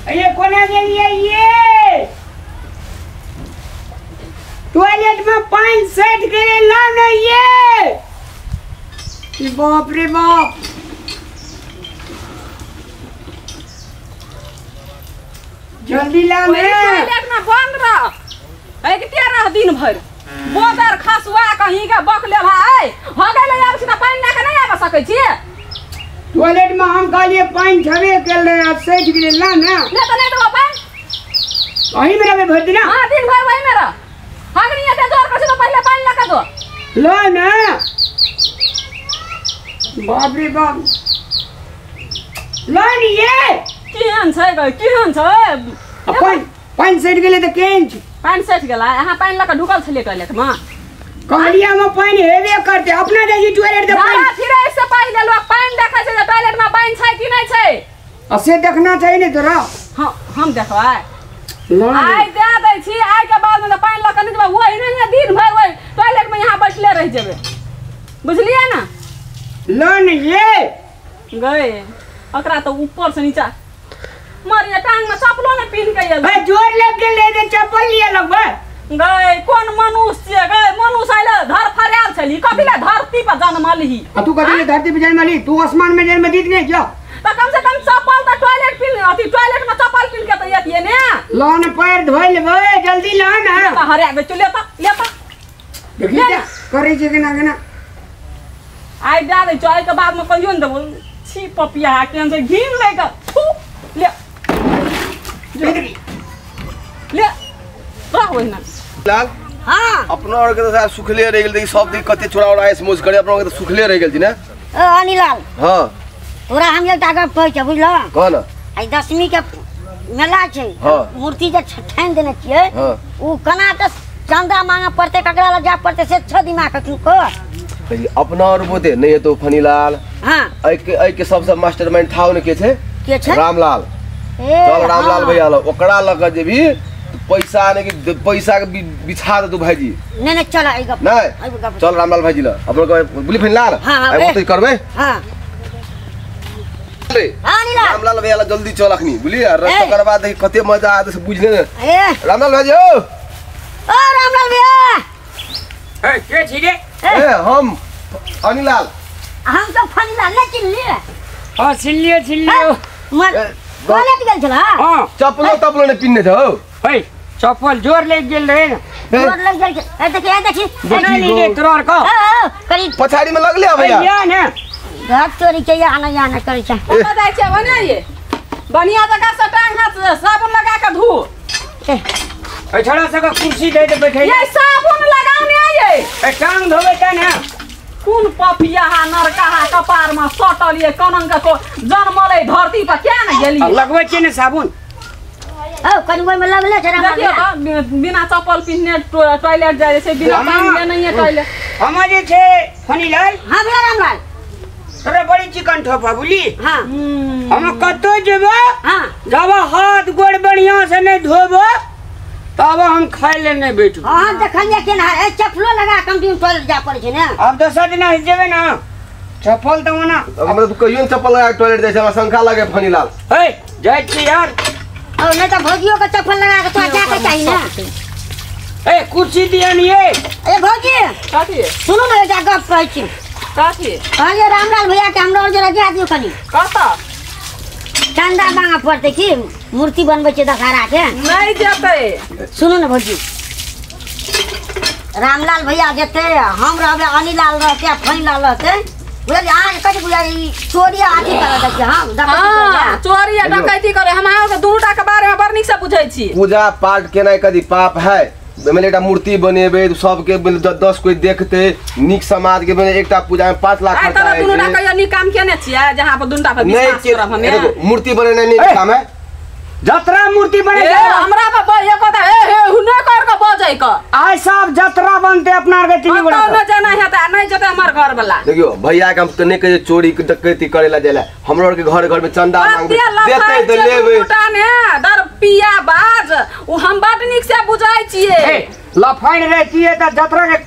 ये कोना गेलियै ये टॉयलेट में पानी सेट करे लाओ ना ये। बाप रे बाप जल्दी लाओ ना। टॉयलेट में बंद रह एक तेरह दिन भर बोदर खसुआ कहीं के बक ले भाई हो गेलै आब सीधा पानी लए के नहीं आबि सकै छी। टॉयलेट में हम कहलिए पानी छबे केल रहे अब सेट गेलै ला ना। ले त नहीं देबो पानी वही में रहबे भरि दिना। हां दिन भर वही में रह हगनी एते जोर कर तो पहले पानी लगा दो ला ना। बाप रे बाप ला नी ये केहन छै गै केहन छै अपन पानी सेट गेलै त केहन छै। पानी सेट गेलै अहाँ पानी लऽ के ढुकल छलियै टॉयलेट में। कहलिए हम पानी हेबे करते अपना जाइ टॉयलेट दे पानी फिर ऐसे पहिले लोग पानी देखै छै जे टॉयलेट में पानी छै कि नहीं छै आ से देखना चाहिए ने तोरा। हां हम देखबै आइ दे दै छी आइ के बाद में त पानी लऽ के नहि जेबै वही नहीं दिन भर वही टॉयलेट में यहाँ बैठले रह जेबै बुझलियै ना। लो ने ये गए ओकरा तो ऊपर से नीचा मरिया टांग में चप्पलो ने पिन के आयल भाई जोर लग गेल रहे त चप्पल लिया लगबै गए कोन मनुष्य छियै गए मनुष्य आइल धर फरायल छली कथी ले धरती पर जनमलही आ तू कथी ले धरती पर जनमलही तू आसमान में जन्म दीत नहीं क्या त कम से कम चप्पल त टॉयलेट पिन अथी टॉयलेट में चप्पल पिन के त यतिए ने लो ने पैर धोइ लेबै जल्दी ला ना त हरा दे चल ले त ले त देखी त करै छै केना केना आइ दे दै छौ आइ के बाद में कहियो ने देबो छी पपिया केहन छै घिन लै के थू ले ले रह ओहिना लाल। हां अपना और के त सुखले रह गेल देखी सब देखी कते चोरा उड़ा ऐस करे अपना के त सुखले रह गेल छी ने। ओ अनिलाल हां तोरा हम एकटा गप कहै छ बुझल कह न। आइ दशमी के मेला छै मूर्ति जे ठानि देने छियै उ कना के चंदा मांगे पड़ते ककरा लग जाय पड़ते से छ दिमाग तू कह अपना और बोते नहीं तो फनीलाल। हां ऐ के सबसे मास्टरमाइंड थाउ ने के छै रामलाल। चल रामलाल भैया ल ओकरा लग जेबी पैसा ने कि पैसा के बिछा दे तू भाईजी। नहीं नहीं चल आई गप नहीं चल रामलाल भाईजी ल अपना के बोली फनीलाल हां आई ओतै करबे। हां रामलाल भैया ल जल्दी चल अखनी बुझली तकर बाद देखी कते मजा आते से बुझले ने। रामलाल भाईजी ओ ओ रामलाल भैया ए के छी रे। ए हम अनिलाल हम तो फनीलाल नहीं चिन्हलिए। हां चिन्हलियो चिन्हलियो मर टॉयलेट गेल छला। हां चप्पलो तप्पलो ने पिन्ने छौ। ए चप्पल जोर लग गेल रहे ने जोर लग गेल। ए देखी ए देखी देखी रे तोर को करी पछाड़ी में लगले भैया या ने घर चोरी के आना जाना करै छै। कत जाइ छै बनाइए बढ़िया जगह से टांग हाथ साबुन लगा के धो। ए छोड़ा सका कुर्सी दे दे बैठे ये साबुन लगाओ ने आइए ए टांग धोबे त ना कोन पपिया हा नरका हा कपार में सटल ये कनंग को जनमलै धरती पर क्या ने गेली लगबै छै ने साबुन। ओ कनवे में लगले छै रामलाल देखियो त बिना चप्पल पिन्हने टॉयलेट जाइ छै बिना पानी लेने टॉयलेट। हम जे छै फनीलाल। हां भैया रामलाल तोरा बड़ी चिकन ठोपा बुझली। हां हम कतौ जेबो हां जब हाथ गोड़ बढ़िया से नहीं धोबो तब हम खाय ले नहीं बैठू। हां देखलिए के ना ए चप्पलो लगा कम दिन टॉयलेट जा पड़ै छै ने। अब दोसर दिन जेबे ना चप्पल त ओना हमरा तू कहियो न चप्पल लगा के टॉयलेट जाइ छै हमरा शंका लागे फनीलाल। ए जाइ छी यार। ओ नहीं त भौजियो के चप्पल लगा के तो जा के चाही ना। ए कुर्सी दिया नी ए। ए भौजी कथी सुनू ने जा गप कहै छी। कथी कहलिए रामलाल भैया के हमरा जरा जा दियो कनी कत चंदा मांगे पड़ते की मूर्ति बनबै छै दशहरा के नहीं जेतै। सुनू ने भौजी रामलाल भैया जेतै हम रहबै अनिलाल रहतै आ फनीलाल रहतै बुझलियै। अहाँके कथी बुझाइ चोरी आदि करऽ दै छै। हम हां चोरी आ डकैती करे हम अहाँके दूटा के बारे में बड़ नीक से बुझै छी। पूजा पाठ केनाइ कदी पाप है माने एकटा मूर्ति बनेबै सबके 10 कोई देखते नीक समाज के माने एकटा पूजा में 5 लाख खर्चा है। दुनूटा कहियो नीक काम केने छियै जहां पर दुनूटा पर विश्वास करब हमे। देखो मूर्ति बनेनाइ नीक काम है जतरा मूर्ति बने हमरा पर एको त ए हे हुने कर के बजै क आइ सब जतरा बनते अपना आर के तीन गोटा न जाना है त नहीं जते हमर घर वाला। देखियो भैया के हम त नहीं कहे चोरी डकैती करेला जाला हमरो आर के घर घर में चंदा मांगबे देते त लेबे ने दर पिया बाज उ हम बड नीक से बुझाई छियै। लफाइन रहती है त जतरा के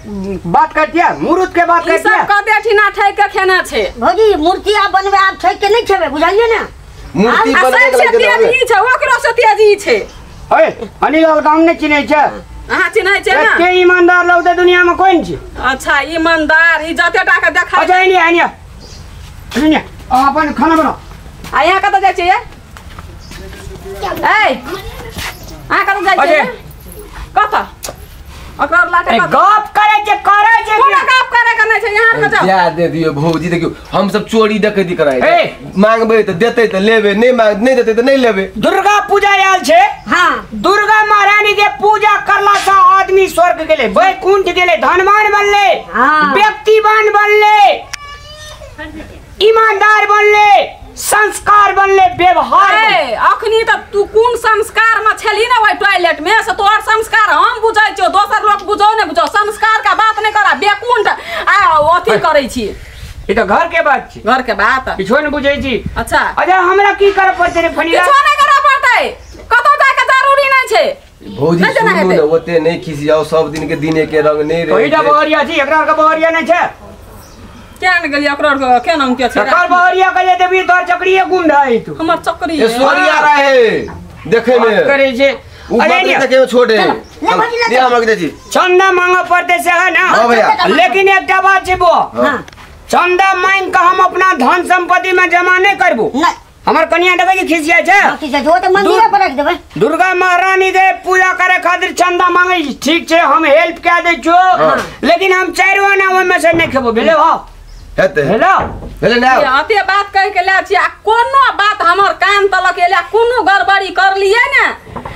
बात करतिया मुरुत के बात करतिया ई सब कदे ठिना ठैक के खेना छै भौजी। मूर्ति आ बनबे आब ठैक के नहीं खेबे बुझलिए ना। मूर्ति बनबे के लागि ई छै ओकरो से तेज ई छै। ओए अनिलाल गाम नै चिन्है छै? अहाँ चिन्है छै ना? एते ईमानदार लोग त दुनिया में कोई नहीं छै। अच्छा ईमानदार ई जते टा के देखा। अच्छा एनी एनी एनी अपन खाना बनाओ। आ यहाँ कतऽ जाइ छियै? ए अहाँ कतऽ जाइ छियै? कतऽ ओकरा लाटे गप करे जे करे जे कोनो गप करे के नै छै। यहाँ के जाओ जा दे दियो भौजी। देखियो हम सब चोरी डकैती कराय मांगबे त देते त लेबे, नहीं मांग नहीं देते त नहीं लेबे। दुर्गा पूजा आयल छै। हां दुर्गा महारानी के पूजा करला से आदमी स्वर्ग गेले, वैकुंठ गेले, धनवान बनले, व्यक्तिवान बनले, ईमानदार बनले, संस्कार बनले, व्यवहार। अखनी त तू कोन संस्कार में छली ना ओइ टॉयलेट में से तोहर संस्कार हम बुझै छियो, दोसर लोग बुझौ नै बुझौ। संस्कार का बात नै करा, बेकुंठ आ अथी करै छी। ई त घर के बात छी, घर के बात किछो नै बुझै छी। अच्छा अच्छा हमरा की करऽ पड़तै रे फनीला? किछो नै करऽ पड़तै, कतौ जाय के जरूरी नै छै। भौजी सुनू ने, ओते नै खिसियाओ, सब दिन के दिन एके रंग नै रहे। ओइटा बहरिया छी, एकरा के बहरिया नै छै। केन गेलियै ओकरा के नाम के छै? तकर बहरिया के जे देबी तोर चकरिए गुम ढाई तू। हमर चकरी ए सोरिया रहे देखे में करे छै। अरे देखे में छोटे ले हमरा के दे छी। चंदा मांगे पड़ते से है ना? हां भैया। लेकिन एकटा बात छै बो, चंदा मांग के हम अपना धन संपत्ति में जमा नहीं करबो। हमर कनिया देखै छी खिसिया छै। हां खिसिया छै, ओ त मंदिर पर रख देबै। दुर्गा महारानी के पूजा करे खातिर चंदा मांगे छी, ठीक छै, हम हेल्प कै दै छियो, लेकिन हम चारि आना ओइ में से नहीं खेबो। भेलै हो हेतै? हेलो भेलै ना? अते बात कह के ले छी आ कोनो बात हमर कान तलक एले, कोनो गड़बड़ी कर लिए ने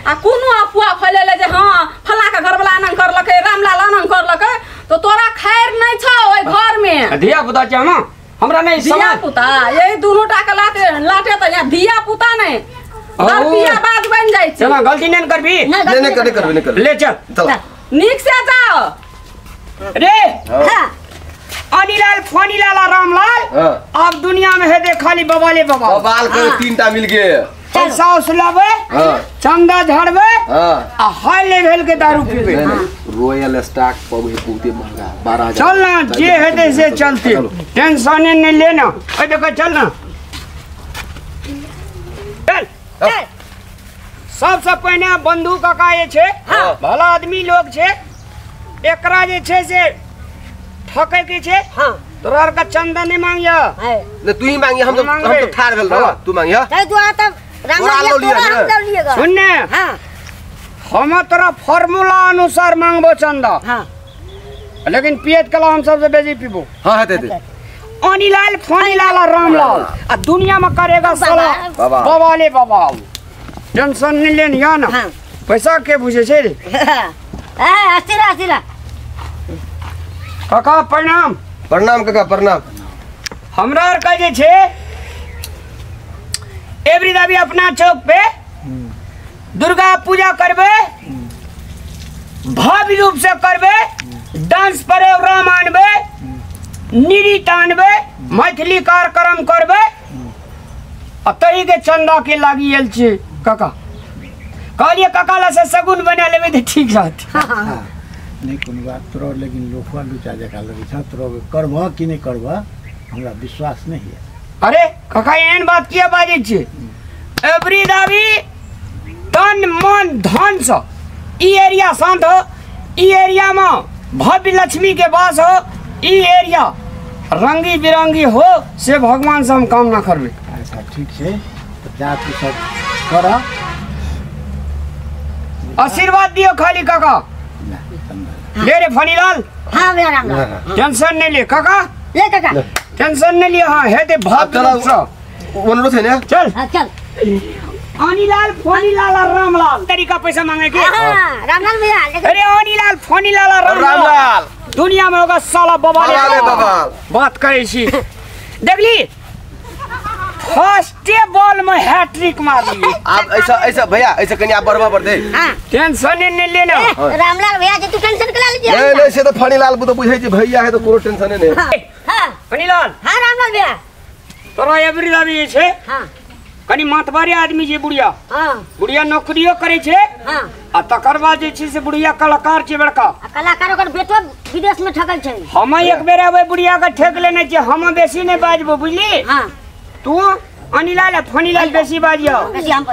आ कोनो अफवाह फैलेले जे हां फला के घरवाला आनंद करलकै, रामलाल आनंद करलकै, तो तोरा खैर नै छौ ओइ घर में। धिया पुता छै हम, हमरा नै समझ। धिया पुता यही दुनू टा के लाटे लाटे त यहाँ धिया पुता नै दरपिया बात बन जाइ छै। चल गलती नै करबी? नै नै करबी, करबी नै करबी। ले चल चल नीक से जाओ रे। हां अनिलाल फोनीलाल आ रामलाल अब दुनिया में है दे खाली बवाले बवाल। बवाल के तीनटा मिल गए। पैसा उसलाबे, चंदा झाड़बे आ हाई लेवल के दारू पीबे। रॉयल स्टॉक पब है बहुते महंगा 12000। चल ना जे है दे से चलते, टेंशन नहीं लेना। ए देखो चल ना चल चल। सबसे पहले बंधु काका जे छै भला आदमी लोग छै, एकरा जे छै से ठकै के छै। हां तोरा आर का चंदा नहीं मांगिया। ने तू ही मांगिया, हम तो ठार भेल रह, तू मांगिया। तै दुआ तब रामलाल तोरा हम दौ लिएगा। सुन ने, हां हम तोरा फार्मूला अनुसार मांगबो चंदा। हां लेकिन पियत कला हम सबसे बेसी पीबो। हां हेतै हेतै। अनिलाल फोनीलाल और रामलाल आ दुनिया में करेगा साला बवाले बवाल। टेंशन नहीं लेन या ना। पैसा के बुझे छै रे? ए अस्थिरा अस्थिरा। काका प्रणाम। प्रणाम काका प्रणाम। हमरा आर के जे छै एवरी दाबी अपना चौक पे दुर्गा पूजा करबे, भव्य रूप से करबे, डांस प्रोग्राम आनबे, नृत्य आनबे, मैथिली कार्यक्रम करबे आ तही के चंदा के लागी आयल छी काका। कहलिए काका ला से शगुन बना लेबे त ठीक रहत। नहीं कोनो बात तोरा, लेकिन लोफा लुचा जका लगै छ तोरा, करबह कि नहीं करबह हमरा विश्वास नहीं है। अरे काका एहन बात किया बाजै छी? एवरी दाबी तन मन धन से ई एरिया शांत हो, ई एरिया में भव्य लक्ष्मी के वास हो, ई एरिया रंगी बिरंगी हो, से भगवान से हम कामना करबे। अच्छा ठीक छै, जा तू सब कर, आशीर्वाद दियो खाली काका। ले रे फनीलाल। हां मेरा रामलाल टेंशन नहीं ले काका, ले काका टेंशन नहीं लिया। हां है ते भव्य चल ओनरो छै ने, चल हां चल। अनिलाल फोनीलाल और रामलाल तरीका पैसा मांगे के। हां रामलाल भैया। अरे अनिलाल फोनीलाल और रामलाल दुनिया में होगा साला बवाल बवाल बात करे छी। देखली फर्स्ट बॉल में हैट्रिक मार ली। आप ऐसा ऐसा भैया ऐसा कहीं आप बढ़वा बढ़ दे। हां टेंशन नहीं लेना रामलाल भैया जे तू टेंशन कला लीजिए। नहीं नहीं से तो फनीलाल तो बुझै छी भैया है तो कोनो टेंशन नहीं। हां फनीलाल। हां रामलाल भैया तोरा एवरी दाबी छै। हां कनी मातबारी आदमी जे बुढ़िया। हां बुढ़िया नौकरियो करे छै। हां आ तकर बाद जे छै से बुढ़िया कलाकार छै बड़का। आ कलाकार ओकर बेटो विदेश में ठकल छै। हम एक बेर आबै बुढ़िया के ठेक लेने छै, हम बेसी नहीं बाजबो बुझली। हां तू अनिलाल फनीलाल बेसी बाजियो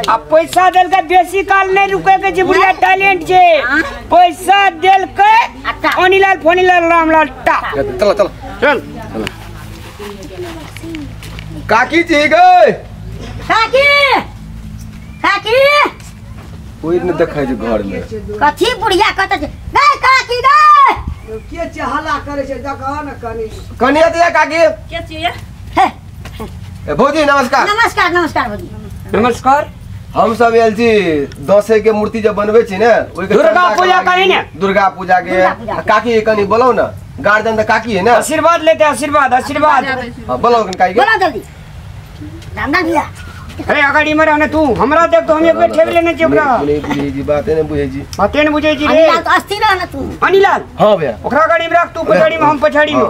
आ पैसा देलकै बेसी काल नहीं रुके के जे बुढ़िया टैलेंट छे पैसा देलकै अनिलाल फनीलाल रामलाल टा चल चल चल काकी जी गए काकी काकी कोई नहीं देखै छै घर में कथी बुढ़िया कत छै गए काकी गए के छै हल्ला करे छै देखह न कनी कनी आती काकी के छियै ए भौजी नमस्कार नमस्कार नमस्कार भौजी नमस्कार हम सब आयल छी दसै के मूर्ति जब बनबै छी ने ओइ के दुर्गा पूजा करी ने दुर्गा पूजा के काकी कनी बोलाउ न गार्जियन त काकी है ना आशीर्वाद लेते आशीर्वाद आशीर्वाद हां बोलाउ कनी काकी बोला जल्दी राम राम भैया अरे अगाड़ी में रहने तू हमरा देख तो हम एक बेर ठेब लेने छी ओकरा नहीं बुझै छी बात नहीं बुझै छी बाते नहीं बुझै छी रे अनिलाल तो अस्थिर रह ना तू अनिलाल हां भैया ओकरा गाड़ी में रख तू पछाड़ी में हम पछाड़ी में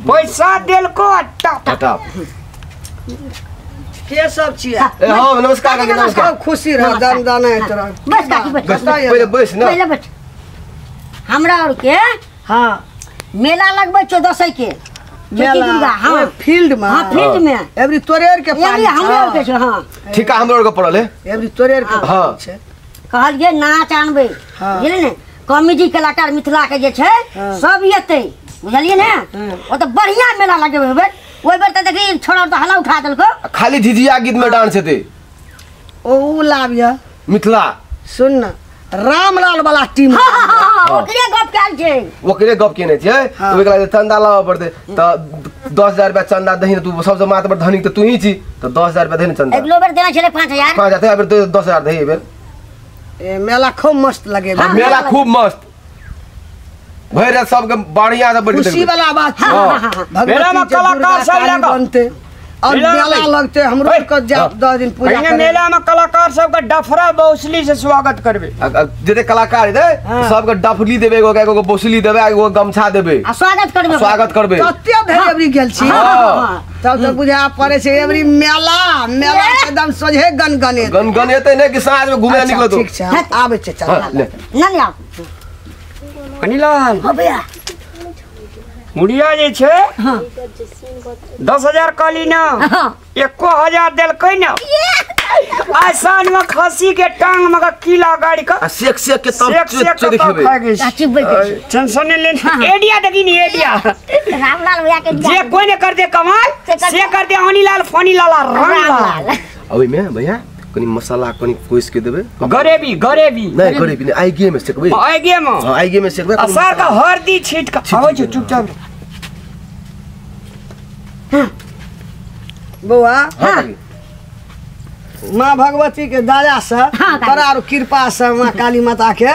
पैसा देलको टा टा के सब छी ए हां नमस्कार काकी नमस्कार खुशी रह दान दान है तोरा बस काकी बस पहिले बैस ना पहिले बैठ हमरा और के हां मेला लगबै छौ दसै के मेला हां फील्ड में हां फील्ड में एवरी तोरेर के पानी हमरे और के छौ हां ठीका हमरे और के पड़ल है एवरी तोरेर के हां कहलिए नाच आनबै बुझलिए ने कॉमेडी कलाकार मिथिला के जे छै सब एतै बुझलिए ने ओ त बढ़िया मेला लगेबै ओइ बेर ओइ बेर त देखी छोड़ा त हला उठा देलको खाली झिझिया गीत में डांस हेतै ओ लाबिया मिथिला सुन ना रामलाल वाला टीम ओकरे गप कैल छै ओकरे गप केने छै ओइ के लागि चंदा लाबऽ पड़तै त 10000 रुपया चंदा दही तू सबसे मातबर धनिक त तू ही छी त 10000 रुपया दही ने चंदा अगलो बेर देना छलै 5000 5000 अबेर 10000 दही एबेर ए मेला खूब मस्त लगे मेला खूब मस्त भरि रात सबके बढ़िया से बैठ खुशी वाला बात छै मेला में कलाकार सब लगा बनते और मेला लगते हमरो के 10 दिन पूजा करे मेला में कलाकार सबके डफरा बौसली से स्वागत करबे जते कलाकार हेतै सबके डफली देबे एगो एगो बौसली देबे एगो गमछा देबे आ स्वागत करबे स्वागत करबे कते धरि एबरी गेल छी तब त बुझा पड़े छै एबरी मेला मेला एकदम सोझे गनगने गनगनेतै नै कि साँझ में घुमे निकलतो ठीक छै आबै छै चल ना ना अनिलाल हो भैया मुड़िया जे छै 10000 कहली ना 1000 देलकै ना आइ साँझ में खस्सी के टांग में कीला गाड़ी के आ सेक सेक के तब देखेबै टेंशन नहीं लेने एडिया देखी नी एडिया रामलाल भैया के जे कोई ने कर दे कमाल से कर दे अनिलाल फनीलाल रामलाल ओइ में भैया कनी मसाला कनी कोइस के देबे गरेबी गरेबी नहीं गरेबी नहीं आइगे में सेकबे आइगे में हां आइगे में सेकबे आ सर का हरदी छीट के आबै छै चुपचाप बौआ हां मां भगवती के दया से तोरा और कृपा से मां काली माता के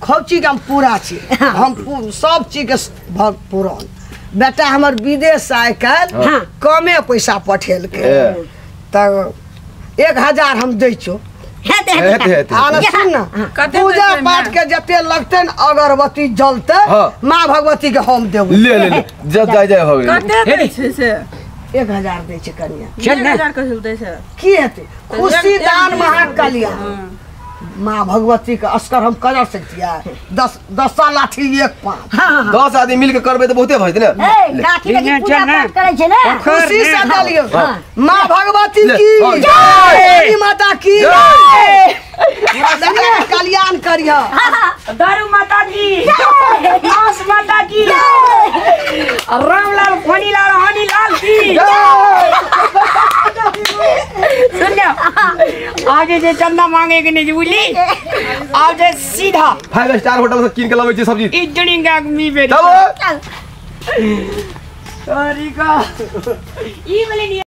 खूब चीज हम पूरा छी हम सब चीज के पूरा बेटा हमर विदेश आइ काल्हि कमे पैसा पठेलकै त 1000 हम दै छौ सुन ना पूजा पाठ के जते लगते न अगरबत्ती जलते माँ भगवती के हम देबै ले ले ले जब जाय जाय हो गेलै कते दै छै से 1000 दै छै कनिया 1000 कहियो दै छै की हेतै खुशी दान महाकल्याण माँ भगवती के अस्कर हम कर सकतियै 10 10 लाठी 1 5 10 आदमी मिल के करबै त बहुते भऽ जेतै ने ए काकी लगी पूजा पाठ करै छै ने खुशी से देलियौ माँ भगवती की जय माता की जय कल्याण करियो दारू माता की मांस माता की रामलाल फनीलाल हनीलाल की सुन आगे जे चंदा मांगे के नहीं बुझली आज जे सीधा 5 स्टार होटल से कीन के लाबै छी सब्जी इजनी आदमी बेरी चलो सॉरी का ई वाली।